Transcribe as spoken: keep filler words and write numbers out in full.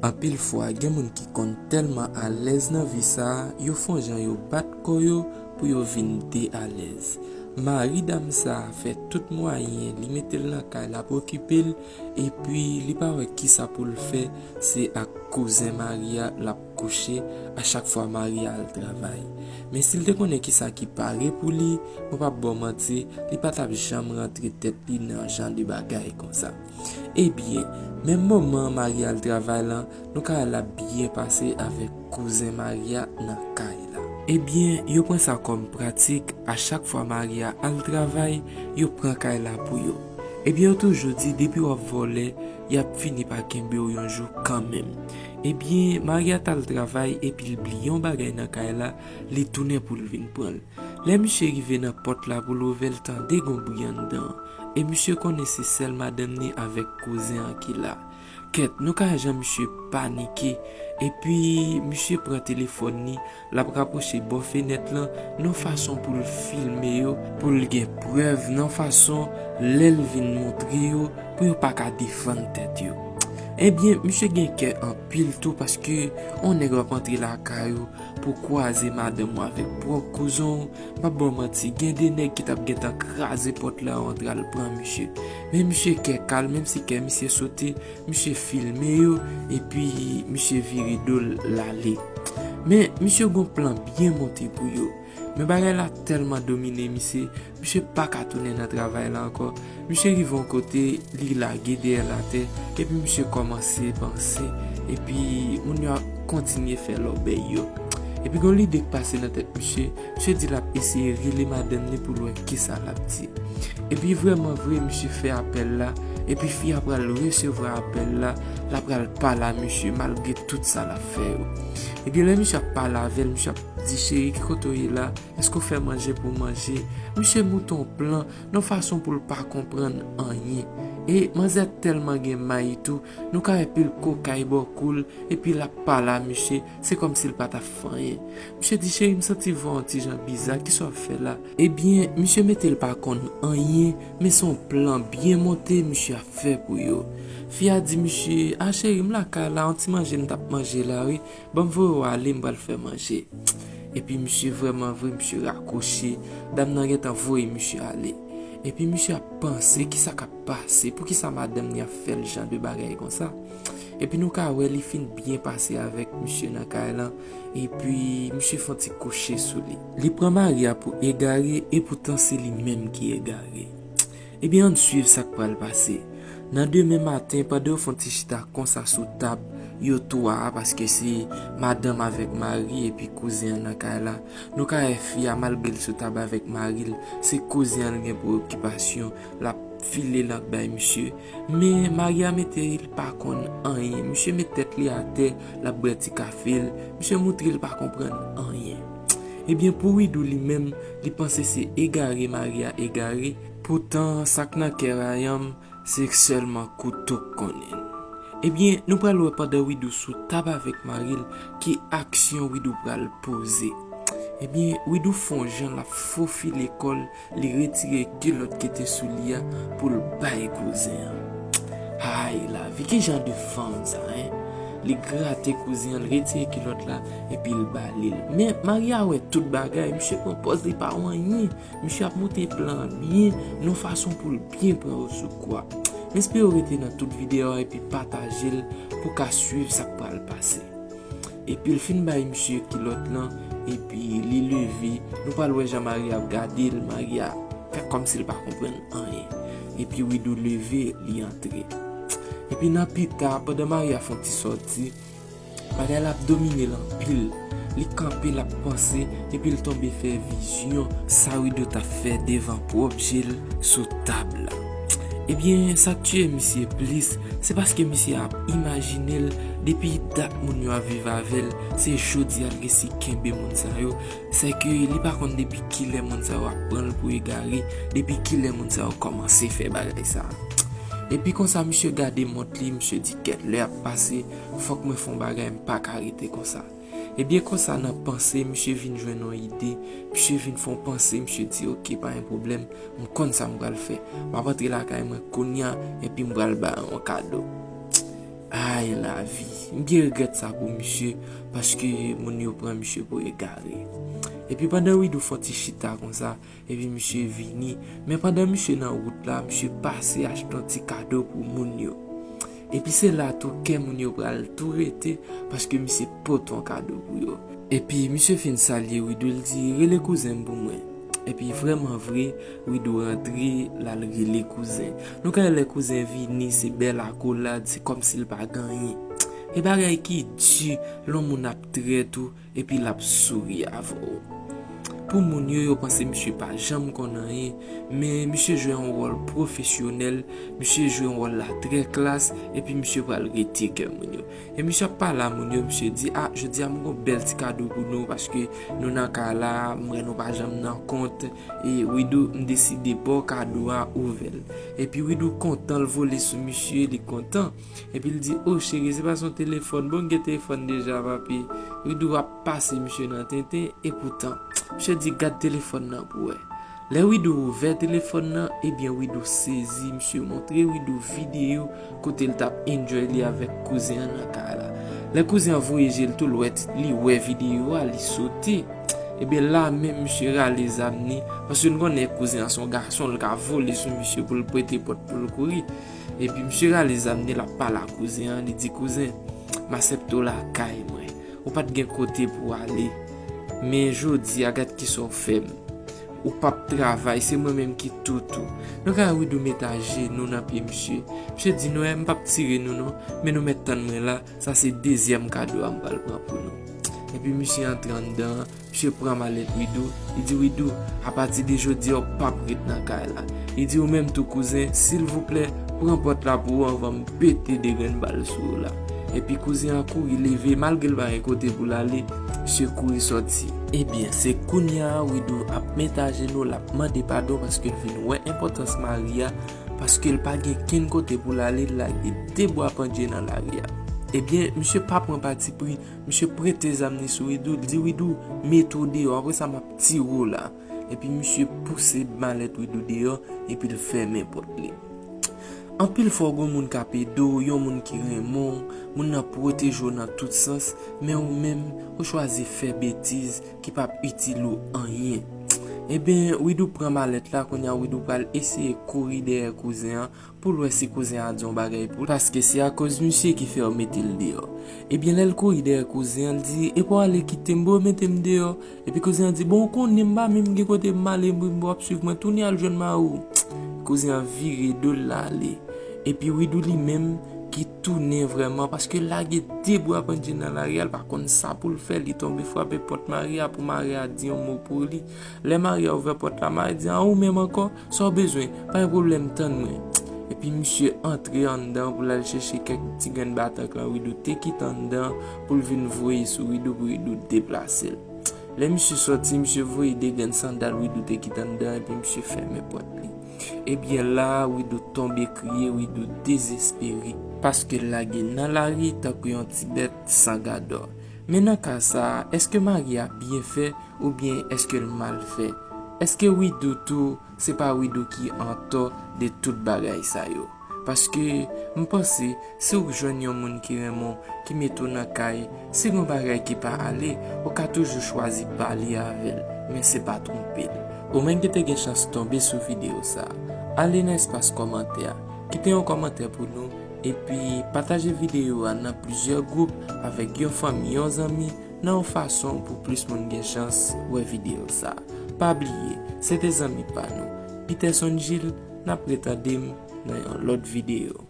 Anpil fwa, gen moun ki konn tèlman alèz nan vi sa a, yo fè yon jan yo bat kò yo pou yo vin de alèz. Mari dam sa a fè tout mwayen, li mete l nan kay la pou okipe l, epi li pa wè kisa pou l fè, se ak kouzen mari a l ap kouche a chak fwa mari a al travay. Men si l te konnen kisa ki pare pou li, mwen p ap ba w manti, li pa t ap janm rantre tèt li nan jan de bagay konsa. Ebyen, menm moman mari a al travay lan, nou ka wè l ap byen pase avèk kouzen mari a nan kay la. Ebyen, yo pran sa kòm pratik, a chak fwa mari a al travay, yo pran kay la pou yo. Ebyen, yo toujou di, depi w ap vòlè, y ap fini pa kenbe w yon jou kanmenm. Ebyen, mari a t al travay epi l bliye yon bagay nan kay la, li tounen pou l vin pran l. Lè misye rive nan pòt la pou l ouvè, l tande gon bri anndan an. E misye konnen se sèl madanm ni avèk kouzen an ki la. Kèt, nou ka wè jan misye panike. Epi, misye pran telefòn ni, l ap rapwoche bò fenèt lan, nan fason pou l filme yo, pou l gen prèv, nan fason lè l vin montre yo, pou yo pa ka defann tèt yo. Ebyen, misye gen kè anpil tou, paske yon nèg ap antre lakay ou pou kwaze madanm ou avèk pwòp kouzen w, m ap ba w manti, gen de nèg ki t ap gentan kraze pòt la, yo antre al pran misye. Men misye kè kal, menm si kè misye sote, misye filme yo, epi misye vire do l, l ale. Men misye gon plan byen monte pou yo. Men bagay la tèlman domine misye, misye pa ka tounen nan travay la ankò. Misye rive yon kote, li lage dèyè l atè, epi misye kòmanse panse, epi moun yo ap kontinye fè lòbèy yo. Epi gon lide k pase nan tèt misye, misye di l ap eseye rele madanm ni pou l wè kisa l ap di. Epi vrèman vre, misye fè apèl la, epi fi a pral resevwa apèl la, l ap pral pale a misye malgre tout sa l ap fè yo. Epi lè misye ap pale avè l, misye ap di, cheri, ki kote w ye la? Èske w fè manje pou w manje? Misye monte yon plan nan fason pou l pa konprann anyen. E manzè tèlman gen may tou, nou ka wè pil kokay bò kou l, epi l ap pale a misye, se kòmsi l pa t ap fè anyen. Misye di, cheri, m santi vwa w yon ti jan biza, kisa w ap fè la? Ebyen, misye mete l pa konn anyen, men se yon plan byen monte misye ap fè pou yo. Fi a di misye, a cheri, m lakay la, yon ti manje m t ap manje la, wi. Ban m voye w ale, m pral fè manje. Epi misye vrèman vre, misye rakwoche. Dam nan gentan voye misye ale. Epi misye ap panse kisa k ap pase, poukisa madanm ni ap fè l jan de bagay konsa. Epi nou ka wè li fin byen pase avèk misye nan kay lan. Epi misye fè yon ti kouche sou li. Li pran mari a pou egare, epoutan se li menm ki egare. Ebyen, ann swiv sa k pral pase. Nan demen maten, pandan yo fè yon ti chita konsa sou tab, yo twa a, paske se madanm avèk mari epi kouzen an nan kay la. Nou ka wè fi a, malgre l sou tab avèk mari l, se kouzen an l gen pou okipasyon, l ap file lang bay misye. Men mari a mete l pa konn anyen. Misye met tèt li atè, l ap bwè ti kafe l. Misye montre l pa konprann anyen. Ebyen, pou Widou li menm, li panse se egare mari a egare. Poutan, sa k nan kè Rayanm, se sèlman kouto k konnen l. Ebyen, nou pral wè pandan Widou sou tab avèk mari l, ki aksyon Widou pral poze. Ebyen, Widou fè yon jan l ap fofile kò l, li retire kilòt ki te sou li a pou l bay kouzen an. Ay, lavi, ki jan de fanm sa, en? Li grate kouzen an, li retire kilòt la, epi l ba li l. Men, mari a wè tout bagay, misye pran pòz li pa wè anyen. Misye ap monte plan an byen, nan fason pou l byen pran yo sou kou a. M espere w rete nan tout videyo a epi pataje l pou w ka swiv sa k pral pase. Epi l fin bay misye kilòt lan, epi li leve, nou pral wè jan mari a ap gade l, mari a fè kòmsi l pa konprann anyen. Epi Widou leve, li antre. Epi nan pita, pandan mari a fè yon ti sòti, bagay la ap domine l anpil. Li kanpe, l ap panse, epi l tonbe fè vizyon sa Widou t ap fè devan pwòp je l sou tab la. Ebyen, sa k tiye misye plis, se paske misye ap imajine l depi dat moun yo ap viv avè l, se jodi a l resi kenbe moun sa yo. Sèke li pa konn depi kilè moun sa yo ap pran l pou egare, depi kilè moun sa yo kòmanse fè bagay sa. Epi konsa, misye gade mont li, misye di, kèt, lè ap pase, fòk mwen fè yon bagay, m pa ka rete konsa. Ebyen konsa, nan panse, misye vin jwenn yon ide, misye vin fè yon panse, misye di, oke, pa gen pwoblèm, m konn sa m pral fè. M ap antre lakay mwen kounye a, epi m pral ba yo yon kado. Ay lavi. M gen regrèt sa pou misye, paske moun yo pran misye pou egare. Epi pandan Widou fè yon ti chita konsa, epi misye vini. Men pandan misye nan wout la, misye pase achte yon ti kado pou moun yo. Epi se la tou kè moun yo pral tou rete, paske misye pote yon kado pou yo. Epi misye fin salye Widou, l di, "Rele kouzen m pou mwen." Epi vrèman vre, Widou rantre, l al rele kouzen. Nou ka wè lè kouzen vini, se bèl akolad, se kòmsi l pa gen anyen. E bagay ki di, lè yon moun ap trèt ou, epi l ap souri avè w. Pou moun yo, yo panse misye pa janm konn anyen, men misye jwe yon wòl pwofesyonèl, misye jwe yon wòl la trè klas, epi misye pral rete kè moun yo. E misye ap pale a moun yo, misye di, "A, jodi a m gon bèl ti kado pou nou, paske nou nan kay la, m wè nou pa janm nan kont, e Widou, m deside ba w kado a, ouvè l." Epi Widou kontan, l vole sou misye, li kontan. Epi l di, "O cheri, se pa se yon telefòn, bon, m gen telefòn deja, papi." Widou ap pase misye nan tenten, epoutan, misye di, "Gad telefòn nan pou w wè." Lè Widou ouvè telefòn nan, ebyen Widou sezi, misye montre Widou videyo kote l t ap enjoy li avèk kouzen an nan kay la. Lè kouzen an voye je l tou, l wè ti, li wè videyo a, li sote. Ebyen la menm misye rale zam ni, paske nou konnen kouzen an se yon gason, l ka vole sou misye pou l pete pòt pou l kouri. Epi misye rale zam ni, l ap pale a kouzen an, li di, "Kouzen, m aksepte w lakay mwen. Ou pa t gen kote pou w ale. Men jodi a, gad kisa w fè m. Ou p ap travay, se mwen menm ki tout ou." Nou ka wè Widou met ajenou nan pye misye. Misye di, "Nou wè, m p ap tire nou non, men nou mèt tann mwen la, sa se dezyèm kado a m pral pran pou nou." Epi misye antre anndan, misye pran malèt Widou, li di, "Widou, apati de jodi a, w p ap ret nan kay la." Li di, "Ou menm tou, kouzen, silvouplè, pran pòt la pou ou anvan m pete de grenn bal sou ou la." Epi kouzen an kouri leve, malgre l pa gen kote pou l ale, misye kouri sòti. Ebyen, se kounye a Widou ap met ajenou, l ap mande padon paske l vin wè enpòtans Maria, paske l pa gen kenn kote pou l ale, l lage de bwa pandje nan lari a. Ebyen, misye pa pran patipri, misye prete zam ni sou Widou, l di, "Widou, mete w deyò, apre sa m ap tire w la." Epi misye pouse malèt Widou deyò, epi l fèmen pòt li. Anpil fwa w gon moun k ap ede w, yon moun ki renmen w, moun nan pwoteje w nan tout sans, men ou menm, ou chwazi fè betiz ki p ap itil ou anyen. Ebyen, Widou pran malèt la, kounye a Widou pral eseye kouri dèyè kouzen an, pou l wè si kouzen an di yon bagay pou l, paske se akoz misye ki fè yo mete l deyò. Ebyen, lè l kouri dèyè kouzen an, l di, "E pa w ale kite m, bro, mete m deyò." Epi kouzen an di, "Bon, ou konnen m pa menm gen kote m ale, m, w ap swiv mwen, tounen al jwenn mari w." Kouzen an vire do l, l ale. Epi Widou li menm ki tounen vrèman, paske l lage de bwa pandje nan lari a, l pa konn sa pou l fè, li tonbe frape pòt Maria pou Maria di yon mo pou li. Lè Maria ouvè pòt la, Maria di, "A, ou menm ankò? Sa w bezwen? Pa gen pwoblèm, tann mwen." Epi misye antre anndan pou l al chèche kèk ti grenn batank lan Widou te kite anndan pou l vin voye sou Widou pou Widou deplase l. Lè misye sòti, misye voye de grenn sandal Widou te kite anndan epi misye fèmen pòt li. Ebyen la, Widou tonbe kriye, Widou dezespere, paske l lage nan lari tankou yon ti bèt san gadò. Men nan ka sa a, èske Maria byen fè oubyen èske l mal fè? Èske Widou tou, se pa Widou ki antò de tout bagay sa yo? Paske, m panse, si w jwenn yon moun ki renmen w, ki mete w nan kay, si gen yon bagay ki pa ale, ou ka toujou chwazi pale avè l, men se pa twonpe l. Ou menm ki te gen chans tonbe sou videyo sa a, ale nan espas kòmantè a, kite yon kòmantè pou nou, epi pataje videyo a nan plizyè gwoup avèk yon fanmi, yon zanmi, nan yon fason pou plis moun gen chans wè videyo sa a. Pa bliye, se te zanmi pa nou, Peterson Gilles, n ap retande m nan yon lòt videyo.